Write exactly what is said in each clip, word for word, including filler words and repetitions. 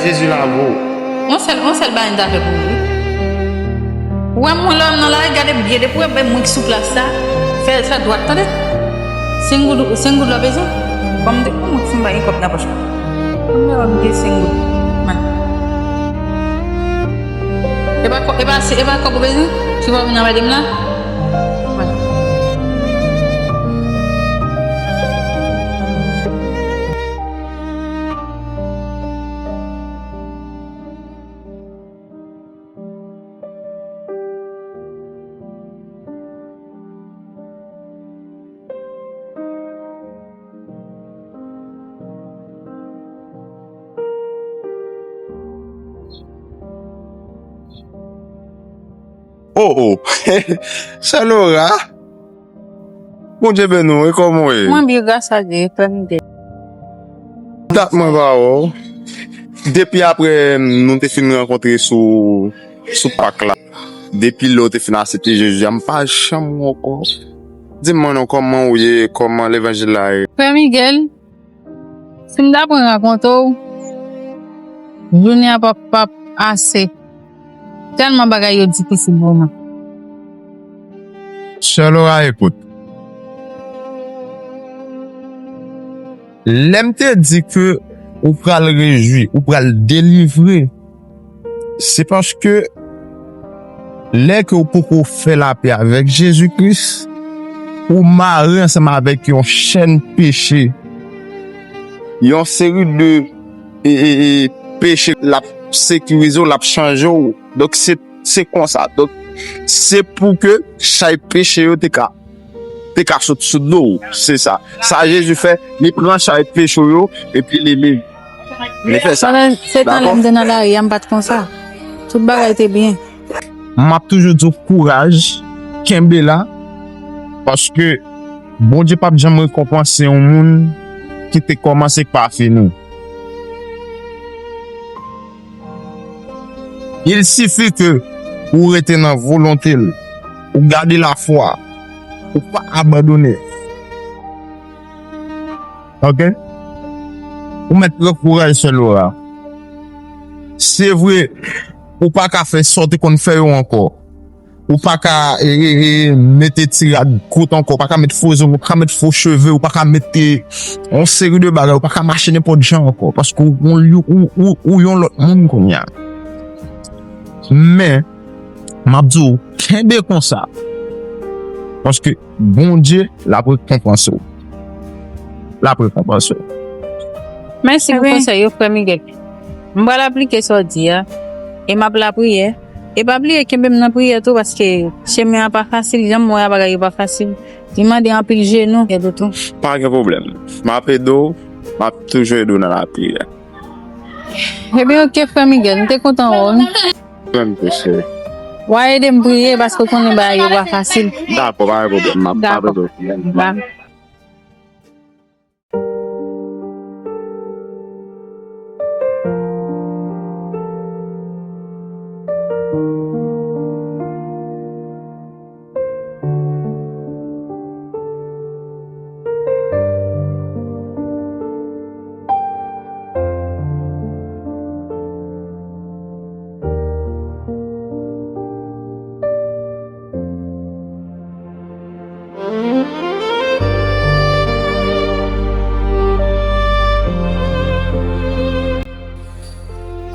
Jezi lave w. Yon sèl, yon sèl bagay m ta fè pou ou, wi. Ou wè mwen lè m nan lari, gade byen, depi w wè mwen ki sou plas la, fè, fè dwat, tande. Senk goud, senk goud la bezwen? Kòm te, kòm mwen ki fin pa gen kòb nan pòch mwen. Kòm mwen gen senk goud. Mwen. E pa kò-, e pa, e pa kòb ou bezwen? Ki fè w vin anmède m la? Mwen. Oh, oh. Sè Lora. Bondye beni w, e kòman w ye? Mwen byen, gras a Dye, frè Miguel. Dat mwen pa wè w. Depi apre nou te fin rankontre sou, sou Pak la, depi lè w te fin aksepte Jezi a, m pa janm wè w ankò. Di m non, kòman w ye, kòman levanjil la ye? Frè Miguel, si m ta pran rakonte w, jounen an p ap, p ap ase. Tèlman bagay yo difisil pou mwen. Sè Lora, ekout. Lè m te di ke ou pral rejwi, ou pral delivre, se paske lè ke ou poko fè lapè avèk Jezi Kris, ou mare ansanm avèk yon chèn peche, yon seri de, e, e, e, peche l ap sekirize w, l ap chanje w. Donk, se, se konsa. Donk, se pou ke chay peche yo te ka, te ka sot sou do w. Se sa. Sa Jezi fè, li pran chay peche w yo, epi li, li, li fè sa. Se tan lè m te nan lari a, m pa t konsa. Tout bagay te byen. M ap toujou di w kouraj, kenbe la, paske Bondye p ap janm rekonpanse yon moun ki te kòmanse k pa fini. Il sifi ke ou rete nan volonte l, ou gade lafwa, ou pa abandone. Ok? Ou mèt pran kouraj, sè Lora. Se vre, ou pa ka fè sa w te konn fè yo ankò. Ou pa ka, e, e, e, mete ti rad kout ankò, ou pa ka met fo zong, ou pa ka met fo cheve, ou pa ka mete yon seri de bagay, ou pa ka mache nenpòt jan ankò, paske ou, ou, ou, ou, ou yon lòt moun kounye a. Men, m ap di w, kenbe konsa, paske Bondye l ap rekonpanse w. L ap rekonpanse w. Mèsi pou konsèy yo, frè Miguel. M pral aplike sa w di a, e m ap lapriyè. E pa bliye kenbe m nan priyè tou, paske chemen an pa fasil, jan m wè a bagay yo pa fasil. Li mande anpil jenou, èd ou tou. Pa gen pwoblèm. M ap ede w, m ap toujou ede w nan lapriyè. Ebyen, ok, frè Miguel, m te kontan wè w. Mwen tou, cheri. W a ede m priye, paske w konnen bagay yo pa fasil. Dakò, pa gen pwoblèm, m ap, m ap ede w. Dakò.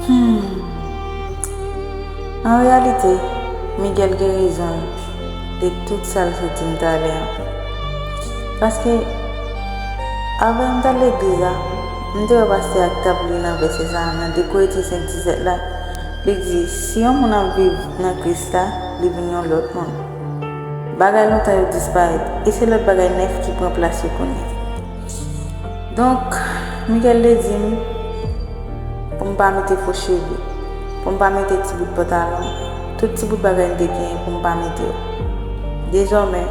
Hmm. An reyalite, Miguel gen rezon l de tout sa l sot di m talè a. Paske, avan m t al legliz la, m te wè pastè a t ap li nan vèsè sa a, nan de Korentyen senk disèt la. Li di, si yon moun ap viv nan Kris la, li vin yon lòt moun. Bagay lontan yo disparèt, e se lòt bagay nèf ki pran plas yo kounye a. Donk, Miguel te di m pou m pa mete fo cheve, pou m pa mete ti bout pantalon, tout ti bout bagay m te genyen pou m pa mete yo. Dezòmè,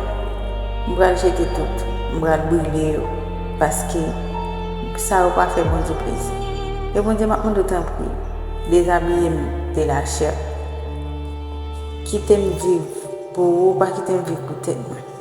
m pral jete tout, m pral brile yo, paske sa yo pa fè Bondye plezi. E Bondye, m ap mande w tanpri, dezabiye m de lachè. Kite m viv pou ou, pa kite m viv pou tèt mwen.